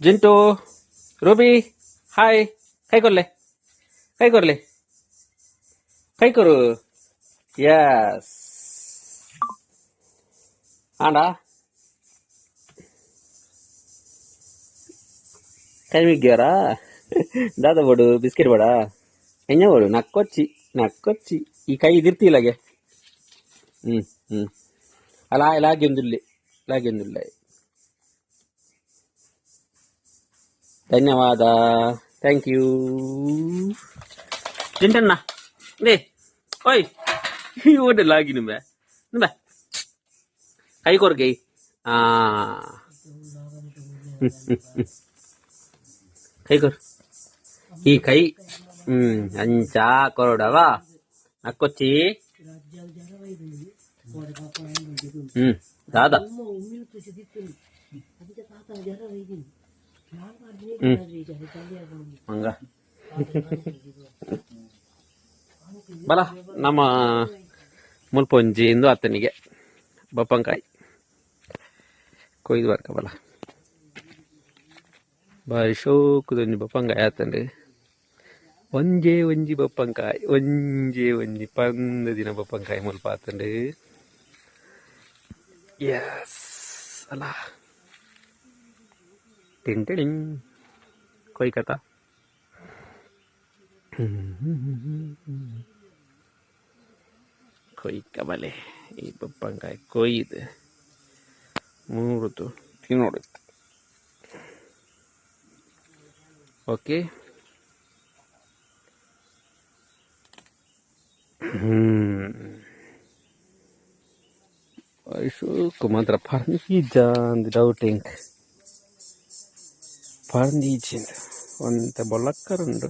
Jintu, Ruby, hi. ಕೈ ಕೊರ್ಲೆ, ಕೈ ಕೊರ್ಲೆ, ಕೈ ಕೊರು. ಎಸ್ ಆಂಡ ಕೈ ಮಿಗ್ಗ್ಯಾರಾ? ದಾದ ಬೋಡು? ಬಿಸ್ಕೆಟ್ ಬೋಡ? ಎಂಜ ಬೋಡು? ನಕ್ಕೊಚ್ಚಿ, ನಕ್ಕೊಚ್ಚಿ. ಈ ಕೈ ಇದಿರ್ತಿಲ್ಲಗೆ. ಹ್ಮ್ ಹ್ಮ್ ಅಲ್ಲ, ಲಾಗ್ಯೊಂದುಲ್ಲೆ, ಲಾಗ್ಯೊಂದುಲ್ಲೆ. ಧನ್ಯವಾದ, thank you. ಜಿಂಟಣ್ಣ, ಲೇ ಓಯ್, ಓಡೆ ಲಾಗಿ ನುಂಬೆ ನುಂಬೆ. ಕೈ ಕೊರ್ಗೆ. ಆ ಕೈ ಕೊರ್, ಈ ಕೈ. ಅಂಚ ಕೊರಡವ, ನಕ್ಕೊಚ್ಚಿ. ದಾದ? ಮಂಗ ಬಲ. ನಮ್ಮ ಮುಲ್ಪ ಒಂಜಿ ಇಂದು ಆತನಿಗೆ ಬಪ್ಪಂಕಾಯಿ ಕೊಯ್ದು ಬರ್ಕ ಬಲ. ಬಾರಿ ಶೋಕುದೊಂಜಿ ಬಪ್ಪಂಕಾಯಿ ಆತಂಡು. ಒಂಜೇ ಒಂಜಿ ಬಪ್ಪಂಕಾಯಿ, ಒಂಜೇ ಒಂಜಿ ಪಂದ್ ದಿನ ಬಪ್ಪಂಕಾಯಿ ಮುಲ್ಪ ಆತಂಡು. ಎಸ್, ಅಲ್ಲ ಟಿಂಟಿಡಿಂಗ್ ಕೊಯ್ ಕಥ. ಕೊಯ್ಕ ಬಲೆ. ಈ ಬಪ್ಪಂಕಾಯಿ ಕೊಯ್ದು ಮೂರುದು ತಿನ್ನೋಡು. ಓಕೆ. ಶೋಕು ಮಾತ್ರ ಪರ್ಂದೀಜ ಅಂದ್ ಡೌಟ್ ಎಂಕ್. ಪರ್ಂದೀಜಿಂದ್ ಒಂತೆ ಬೊಲಕ್ಕರುಂಡು.